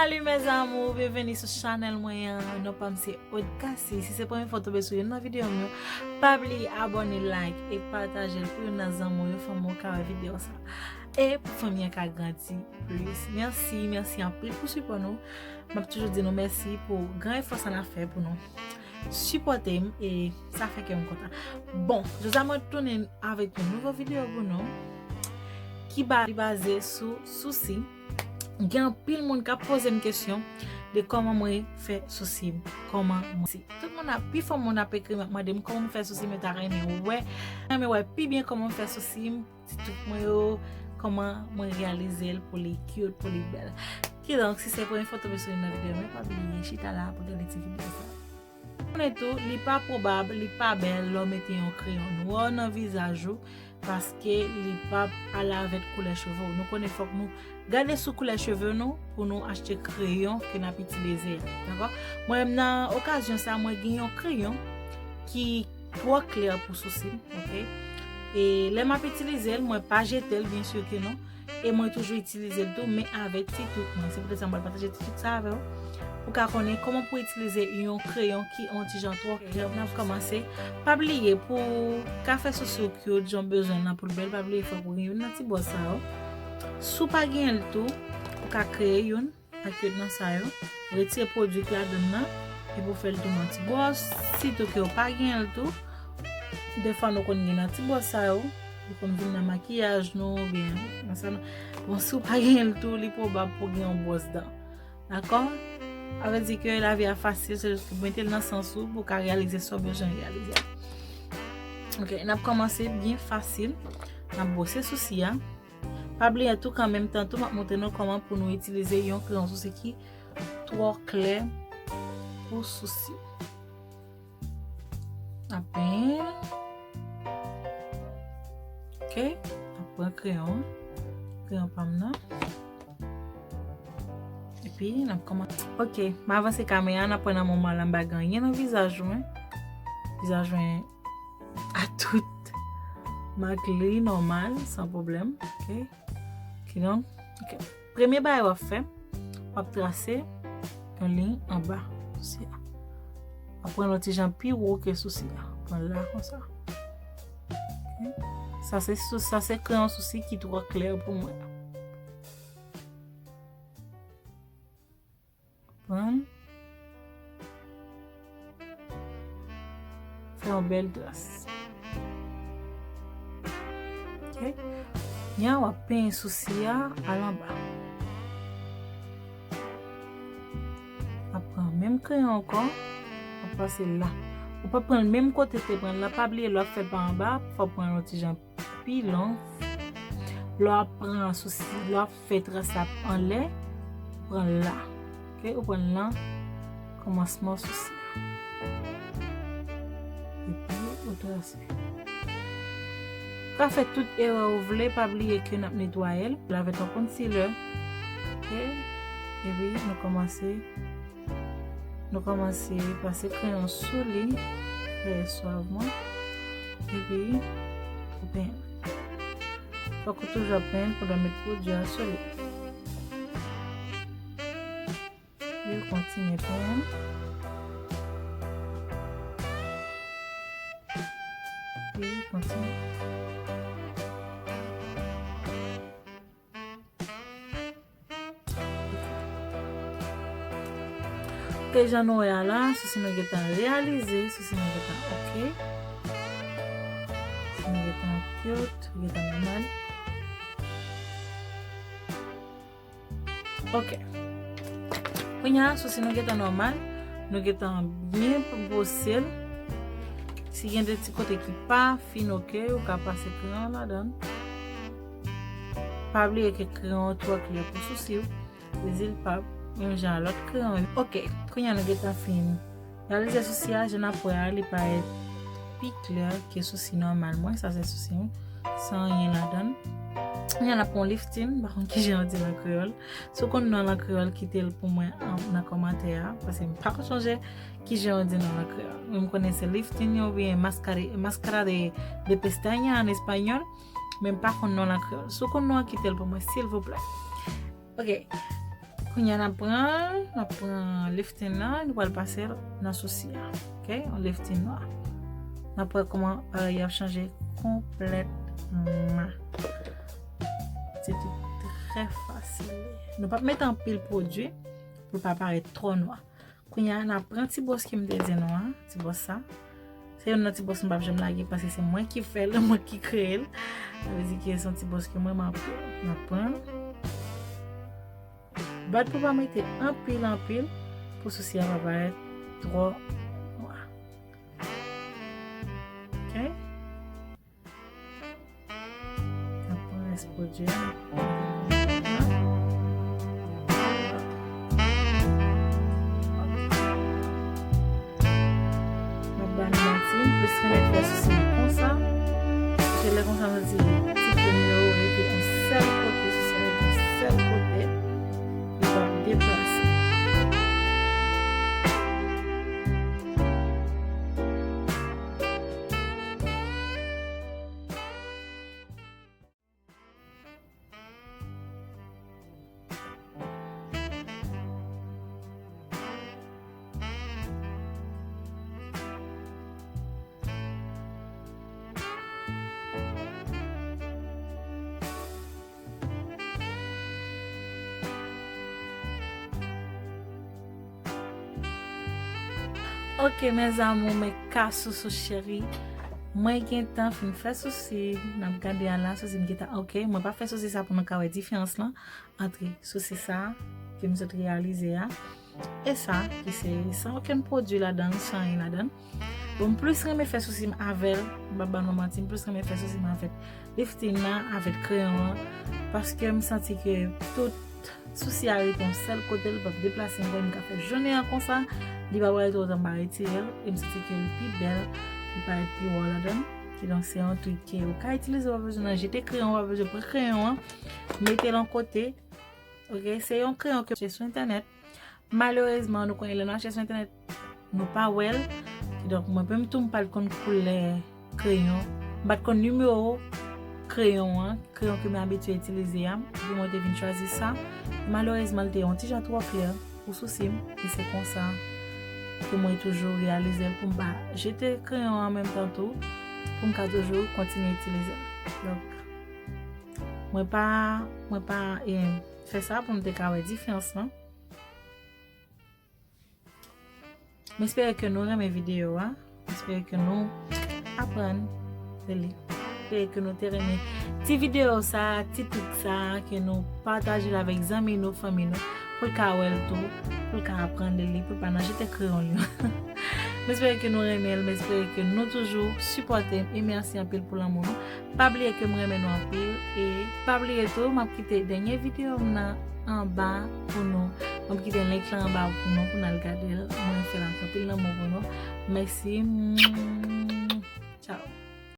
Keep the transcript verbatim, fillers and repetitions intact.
Salut mes amours, byenveni sou chanèl mwen an. Non pa m se Aude Cassy. Si se premye fwa w tonbe sou youn nan videyo m yo, pa bliye abòne, like e pataje l pou youn nan zanmi w yo, fanmi w ka wè videyo sa. E pou fanmi an ka grandi plis. Mèsi, mèsi anpil pou sipò nou. M ap toujou di nou mèsi pou gran efò sa n ap fè pou nou sipòte m e sa fè kè m kontan. Bon, jodi a mwen tounen avèk yon nouvo videyo pou nou ki ba, li baze sou sousi. Gen anpil moun k ap poze m kesyon de kòman mwen fè sousi m, kòman mwen si. Tout moun ap, pifò moun ap ekri m, ap mande m kòman m fè sousi m, yo ta renmen wè, renmen wè pi byen kòman m fè sousi m, ti tout mwen yo, kòman mwen reyalize l pou li cute, pou li bèl. Kidonk, si se premye fwa w tonbe sou youn nan videyo mwen, pa bliye chita la pou gade ti videyo sa. Konnen tou, li pa pwobab, li pa bèl lè w mete yon kreyon nwa nan vizaj ou, paske li p ap ale avèk koulè cheve w. Nou konnen fòk nou gade sou koulè cheve nou pou nou achte kreyon ke n ap itilize a. Dakò? Mwen menm nan okazyon sa, mwen gen yon kreyon ki twò klè pou sousi m, oke? E lè m ap itilize l, mwen pa jete l, byen si ke non. E mwen toujou itilize l tou, men avèk ti trik mwen. Se poutèt sa mwen pral pataje ti trik sa avè w. Pou ka konnen kòman pou itilize yon kreyon ki yon ti jan twò klè. N ap kòmanse. Pa bliye pou ka fè sousi w cute jan w bezwen l nan pou l bèl, pa bliye fòk ou gen youn nan ti bòs sa yo. Si w pa genyen l tou, ou ka kreye youn ak youn nan sa yo. Retire pwodui k ladan l nan, epi w fè l tou nan ti bòs. Sitou ke w pa genyen l tou, defwa nou konn gen nan ti bòs sa yo, li konn vin nan makiyaj nou, oubyen nan sa nou. Bon, si w pa genyen l tou, li pwobab pou w gen yon bwòs dan. Dakò? Sa vle di ke lavi a fasil, se jis mete l nan sans ou pou w ka reyalize sa w bezwen reyalize a. Oke, n ap kòmanse byen fasil. N ap bwose sousi a. Pa bliye tou, kan menm tan tou, m ap montre nou kòman pou nou itilize yon kreyon sousi ki twò klè pou sousi w. N ap penyen. Oke, n ap pran kreyon. Kreyon pa m nan. Epi, n ap kòmanse. Oke, m avanse kamera, n ap pran nan moman la, m pa gen anyen nan vizaj mwen. Vizaj mwen a tout mak li nòmal, san pwoblèm. Oke. Kidonk, oke. Premye bagay w ap fè, w ap trase yon liy anba sousi a. W ap pran yon ti jan pi wo ke sousi a. Pran la konsa. Oke. Sa se sou, sa se kreyon sousi ki twò klè pou mwen. Pran. Fè yon bèl tras. Oke. Kounya w ap penyen sousi a al anba. W ap pran menm kreyon ankò. W ap pase la. Ou pa pran l menm kote w te pran l la. Pa bliye lè w ap fè l pa anba, fò w pran l yon ti jan pi long. Lè w ap pran sousi, lè w ap fè tras la anlè, ou pran l la. Oke, ou pran l nan kòmansman sousi a. Epi, ou trase. Ou ka fè tout erè ou vle, pa bliye ke n ap netwaye l. L avèk yon concealer. Oke? Epi, nou kòmanse Nou kòmanse pase kreyon sou li, trè swavman, epi ou penyen. Fòk ou toujou ap penyen pandan w met pwodui a sou li. Epi ou kontinye penyen. Epi ou kontinye. Oke, jan nou wè a la, sousi nou gentan reyalize, sousi nou gentan oke. Sousi nou gentan cute, gentan nòmal. Oke. Kounya, sousi nou gentan nòmal, nou gentan byen bwose l. Si gen de ti kote ki pa fin oke, ou ka pase kreyon ladan l. Pa bliye ke kreyon an twò klè pou sousi w. Vezi l pa menm jan a lòt kreyon yo. Oke, kounya nou gentan fin reyalize sousi a, jan n ap wè a, li parèt pi klè ke sousi nòmal mwen. Sa se sousi m, san anyen ladan l. Kounya n ap pran yon lifting, m pa konn kijan yo di l an kreyòl. Si w konn non l an kreyòl, kite l pou mwen an, nan kòmantè a, paske m pa ka sonje kijan yo di non l an kreyòl. Men m konnen se lifting oubyen mascara, mascara de, de pestaña an espanyòl, men m pa konn non l an kreyòl. Si w konn non an, kite l pou mwen, silvouplè. Oke. Kounye a n ap pran, n ap pran lifting nan, nou pral pase l nan sousi a. Ok? Yon lifting nwa. N ap wè kòman bagay yo ap chanje konplètman. Se tout trè fasil. Nou p ap mete anpil pwodui pou l pa parèt twò nwa. Kounye a, n ap pran ti bwòs ke m te di nou an, ti bwòs sa. Se youn nan ti bwòs m p ap janm lage paske se mwen ki fè l, mwen ki kreye l. Sa vle di ke se yon ti bwòs ke mwen m ap, m ap pran. Bat pou pa mete anpil, anpil, pou sousi a pa parèt twò nwa. Ok? N ap pran rès pwodui a. M ap ba nou manti, m plis renmen fè sousi m konsa. Paske lè konsa, m santi ti plim yo rete yon sèl kote, sousi a rete yon sèl kote. Li p ap deplase. Ok, mes amours, mes cas chouchous chéris. Mwen gentan fin fè sousi, n ap gade a la, sousi m gentan, ok, mwen pa fè sousi sa pou nou ka wè diferans lan ant sousi sa ke m sot reyalize a e sa ki se san okenn pwodui ladan l, san anyen ladan l. Bon, m plis renmen fè sousi m avè l, m p ap ba nou manti, m plis renmen fè sousi m avèk lifting nan, avèk kreyon an, paske m santi ke tout sousi a rete yon sèl kote, li p ap deplase ankò, m ka fè jounen an konsa, li pa pral twò tan m pa retire l, e m santi ke li pi bèl, li parèt pi wo ladan l. Kidonk, se yon trik ke ou ka itilize, w pa bezwen nan jete kreyon, w pa bezwen pran kreyon an, mete l yon kote. Ok, se yon kreyon ke m achte sou entènèt. Malerezman, nou konnen lè nou achte sou entènèt, nou pa wè l. Kidonk, mwen menm tou, m pa t konn koulè kreyon. M pa t konn nimewo kreyon an, kreyon ke m abitye itilize a. Epi mwen te vin chwazi sa. Malerezman, li te yon ti jan twò klè pou sousi m. E se konsa ke mwen toujou reyalize l pou m pa jete kreyon an an menm tan tou, pou m ka toujou kontinye itilize l. Donk, mwen pa, mwen pa, eh, fè sa pou m te ka wè diferans lan. M espere ke nou renmen videyo a. M espere ke nou aprann de li. M espere ke nou te renmen ti videyo sa, ti trik sa, ke nou pataje l avèk zanmi nou, fanmi nou, pou l ka wè l tou, pou l ka aprann de li, pou l pa nan jete kreyon li. M espere ke nou renmen l, m espere ke nou toujou sipòte m, e mèsi anpil pou lanmou nou. Pa bliye ke m renmen nou anpil, e pa bliye tou, m ap kite dènye videyo m nan anba pou nou. M ap kite link lan anba pou nou, pou n al gade l. Mwen fè l ak anpil lanmou pou nou. Mèsi. Tchao.